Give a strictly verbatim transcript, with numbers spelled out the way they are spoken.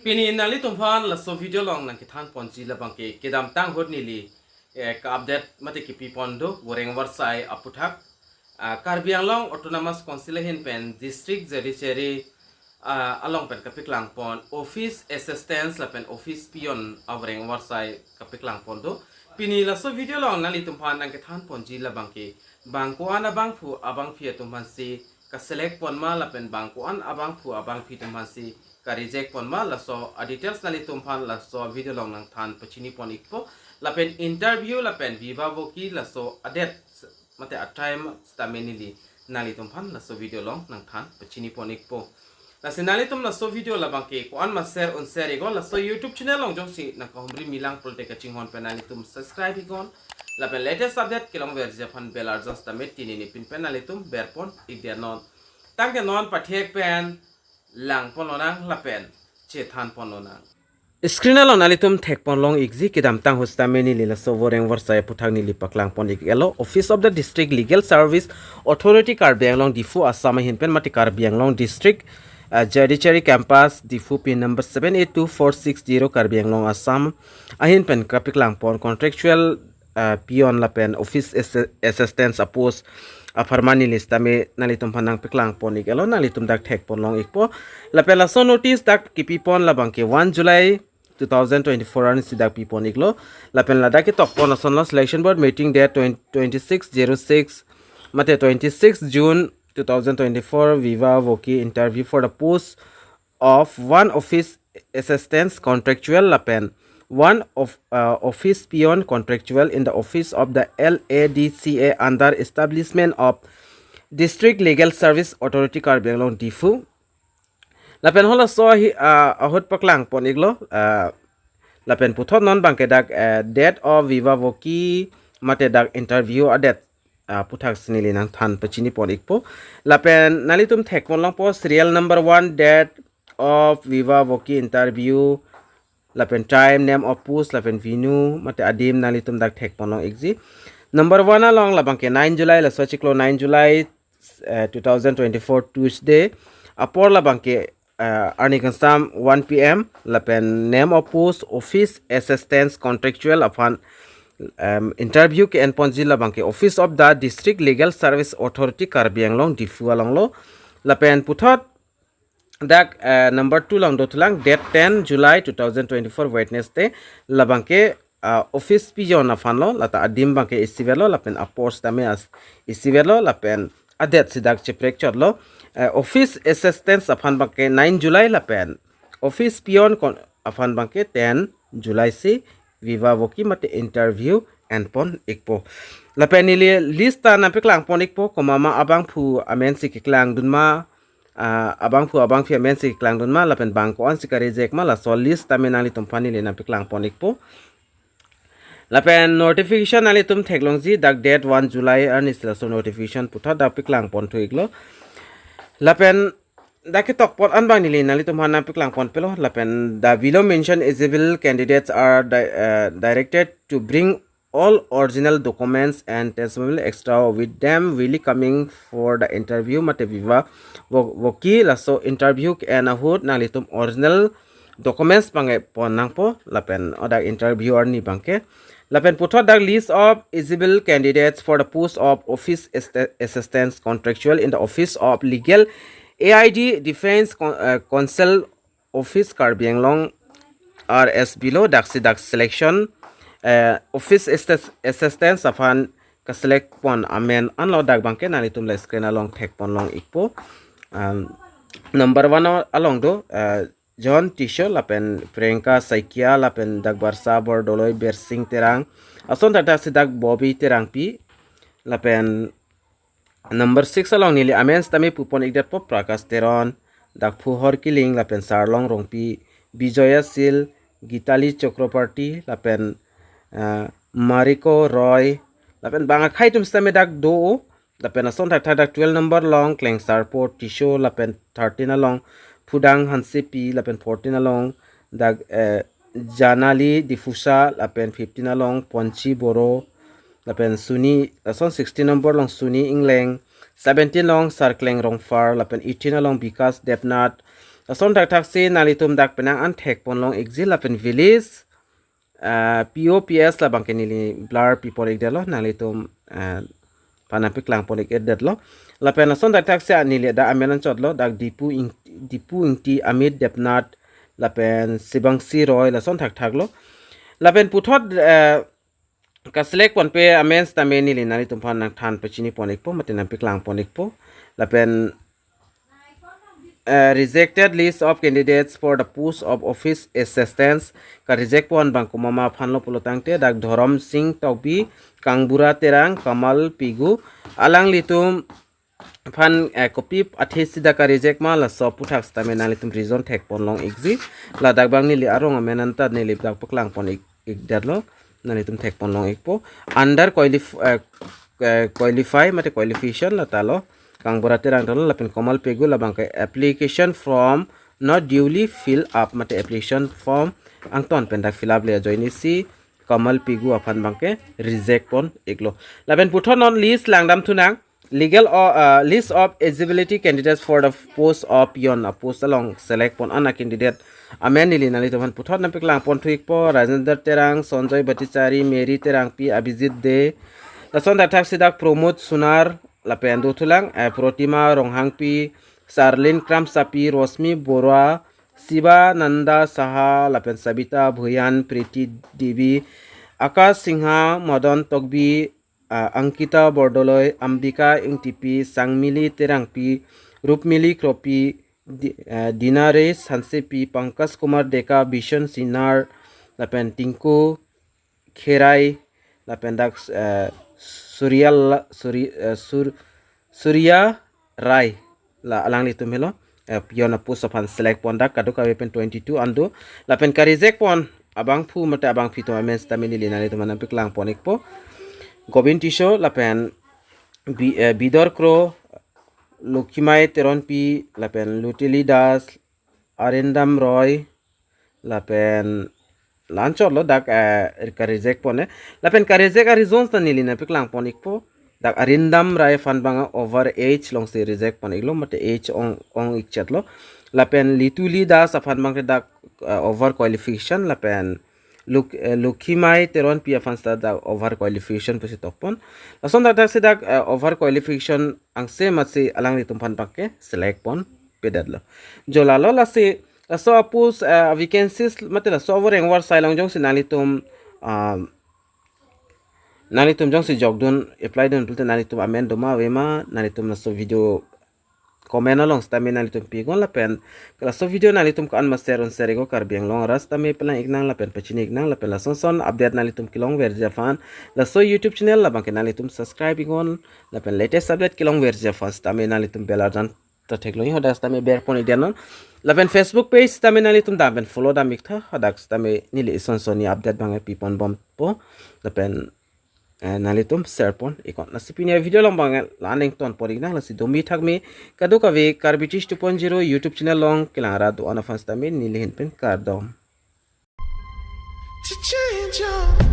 Pini nanglitumphan laso video along nangkethan ponji labangke kedamtang ahut neli eh, ka-update mate kipi pon do Voreng Varsai aputhak, ah, Karbi Anglong Autonomous Council ahin pen District Judiciary, ah, along pen kapeklang pon office assistants lapen office peon avoreng avarsai kapeklang pon do. Pini laso video along nanglitumphan nangkethan ponji labangke bang ko-an abangphu abangphi atumphansi ka-select pon ma lapen bang ko-an abangphu abangphi atumphansi ka-reject pon ma, laso a-details nanglitumphan laso video along nangthan pachini pon ikpo. Lapen interview lapen viva voce laso a-date mate a-time sitame neli nanglitumphan laso video along nangthan pachini pon ikpo. Lasi nanglitum laso video labangke ko-an ma share un-share iknon, laso YouTube channel along jongsi nangkahumri milang pulote kachinghon pen nanglitum subscribe iknon. Lapen latest update kelongverji aphan bell arjan sitame tinini pin pen nanglitum berpon ikdet non. Tangte non pathek pen lang pon lonang lapen chethan pon lonang. Screen along nanglitum thek pon long ikji kedamtang ahut sitame neli laso Voreng Varsai aputhak neli paklang pon ik-etlo. Office of the District Legal Service Authority Karbi Anglong Diphu Assam ahin pen mate Karbi Anglong District, uh, Judiciary Campus Diphu, pin number seven eight two four six zero, Karbi Anglong Assam ahin pen kapeklang pon contractual, uh, peon lapen office assi-, assistants a-post apharman neli sitame nanglitumphan nangpeklang pon ik-etlo, nanglitum dak thek pon long ikpo. Lapen laso notice dak kipi pon labangke one July two thousand twenty-four arnisi dak pi pon iklo. Lapen ladak ketok pon asonlo: Selection Board meeting date twenty, twenty-six zero six mate twenty-six June two thousand twenty-four, viva voce interview for the post of one office assistance contractual lapen one of, uh, office peon contractual in the office of the L A D C A under establishment of District Legal Service Authority Karbi Anglong Diphu. Lapen halaso ahi, ah, ahut paklang pon iklo, ah, lapen puthot non abangke dak, eh, date of viva voce mate dak interview a-date, ah, aputhak si neli nangthan pachini pon ikpo. Lapen nanglitum thek pon longpo serial number one, date of viva voce interview, lapen time, name of post, lapen venue mate adim nanglitum dak thek pon long ikji. Number one along labangke nine July, laso chiklo nine July, eh, two thousand twenty-four Tuesday. Apor labangke, eh, arni kangsam one P M, lapen name of post office assistance contractual aphan, em, interview ke-en ponji labangke office of the District Legal Service Authority Karbi Anglong Diphu alonglo. Lapen puthot dak, eh, number two along dothulang, date ten July two thousand twenty-four Wednesday, labangke, ah, office peon aphanlo, lata adim abangke isivetlo lapen a-post tame as isivetlo lapen a-date si dak cheprek chotlo, eh, office assistants aphan abangke nine July lapen office peon kon aphan abangke ten July si viva voce mate interview en pon ikpo. Lapen neli list ta nangpeklang pon ikpo, komat ma abangphu amen si keklangdun ma, ah, abangphu abangphi amen si keklangdun ma, lapen bang ko-an si ka-reject ma, laso list tame nanglitumphan neli nangpeklang pon ikpo. Lapen notification nanglitum theklongji, dak date one July arnisi laso notification puthot dak peklang pon thu iklo. Lapen dak ketok pon an abang neli nanglitumphan nangpeklang pon pelo. Lapen the below mentioned eligible candidates are di-, uh, directed to bring all original documents and testimonial extra with them will coming for the interview mate viva vo-, voce laso interview ke-en ahut nanglitum original documents abangke pon nangpo lapen odak interview arni abangke. Lapen puthot dak list of eligible candidates for the post of office asst-, assistance contractual in the office of legal A I D defense con-, uh, counsel office Karbi Anglong R S below, dak si dak selection, eh, office assist-, assistance aphan ka-select pon amen anlo, dak abangke nanglitum la screen along thek pon long ikpo. Um, number one along do, eh, John Tisso lapen Priyanka Saikia lapen dak Barsa Bordoloi, Bersing Terang. Ason thakthak si dak Bobby Terangpi lapen number six along neli amen sitame pu pon ikdet po, Prakash Teron, dak Phuhor Killing lapen Sarlong Rongpi, Bijoya Sil, Gitali Chakraborty lapen, ah, Mariko Roy lapen bang akhei atum sitame dak do. Lapen ason thakthak dak twelve number along Klengsarpo Tisso lapen thirteen along Phudang Hansepi lapen fourteen along dak, eh, Janali D'Souza lapen fifteen along Ponchi Boro lapen Suni, lason sixteen number along Suni Engleng, seventeen along Sarkleng Rongphar lapen eighteen along Bikas Debnath, Lason thakthak si nanglitum dak penang an thekpon long ikji lapen village, eh, P O P S labang ke neli blur pipon ikdetlo, nanglitum, eh, aphan nangpaklang pon ikdetlo. Lapen lason thakthak si neli dak amen anchotlo, dak Dipu Ing-, Dipu Ingti, Amit Debnath, lapen Sibangsi Roy, lason thakthak lo. Lapen puthot, eh, ka-select ponpe amen sitame neli nanglitum aphan nangthan pachini pon ikpo, mate nangpaklang pon ikpo. Lapen, eh, rejected list of candidates for the post of office assistants, ka-reject pon abang komat aphan lo pulo tangte, dak Dhorom Sing Tokbi, Kangbura Terang, Kamal Pigu, alanglitum aphan, eh, kopi athe si dak ka-reject ma, laso aphuthak sitame nanglitum reason thekpon long ikji. Ladak abang neli arong amen anta neli dak paklang pon ik, ikdetlo, nanglitum thekpon long ikpo. Under qualif-, eh, eh, qualify mate qualification lata lo, Kangbura Terang ta lo, lapen Kamal Pigu labang ke application form not duly fill up mate application form angton pen dak fill up le ajoine si Kamal Pigu aphan abang ke reject pon iklo. Lapen puthot non list langdam thunang. Legal o-, uh, list of eligibility candidates for the post of peon, a post along select pon an a candidate amen neli nanglitum aphan puthot nangpaklang pon thu ikpo. Rajendra Terang, Sanjoy Bhattacharya, Mary Terangpi, Abhijit Dey, lason thakthak si dak Pramod Sunar, lapen do thulang, eh, Protima Ronghangpi, Sarlin Kramsapi, Rosmi Borua, Sibananda Saha, lapen Sabita Bhuyan, Priti Devi, Akash Singha, Madan Tokbi, ah, Ankita Bordoloi, Ambika Ingtipi, Sangmili Terangpi, Rupmili Kropi, Di-, ah, Dinaresh Hansepi, Pankaj Kumar Deka, Bishon Sinar, lapen Tinku Kherai, lapen dak, eh, Surya La-, Suri-, eh, Sur-, Surya Rai, la alanglitum helo, eh, peon a post aphan select pon dak kadokave pen twenty-two an do, lapen ka-reject pon abangphu mate abangpi atum amen sitame neli nanglitum aphan nangpaklang pon ikpo. Govind Tisso, lapen Bi-, eh, Bidor Kro, Lokhimai Teronpi, lapen Lutili Das, Arindam Roy, lapen la-anchot lo dak, eh, ka-reject pon e. Lapen ka-reject a-reasons ta neli nangpaklang pon ikpo. Dak Arindam Roy aphan abang over age along si reject pon iklo, mate age ong, ong ikchet lo. Lapen Lutili Das aphan abang ke dak, eh, over qualification, lapen Lok-, eh, Lokhimai Teronpi aphan seta dak over qualification pusi tokpon. Lason dak dak si dak, eh, over qualification angse amatsi alanglitum aphan abang ke select pon pedetlo. Jo lalo lasi, laso a post, eh, vacancies mate laso avoreng avarsai along jongsi nanglitum, ah, nanglitum jongsi jokdun, apply dun pulote nanglitum amen doma avema, nanglitum laso video comment along sitame nanglitum pinon lapen laso video nanglitum ko-an ma share un share iknon, Karbi Anglong arat sitame pelang iknang lapen pachini iknang lapen lason son update nanglitum kelongverji aphan laso YouTube channel labang ke nanglitum subscribe iknon lapen latest update kelongverji aphan sitame nanglitum bell arjan ta theklong, hadak sitame ber pon ikdetnon. Lapen Facebook page sitame nanglitum dam pen follow dam iktha, hadak sitame neli ison sonni update abang pipon bompo. Lapen, eh, nanglitum share pon iknon. Lasi pini a-video along abang la-an ington pon iknang, lasi domi thakmi kadokave Karbi Teach two point zero YouTube channel along kelang arat do-an aphan sitame neli ahin pen kardom. To change your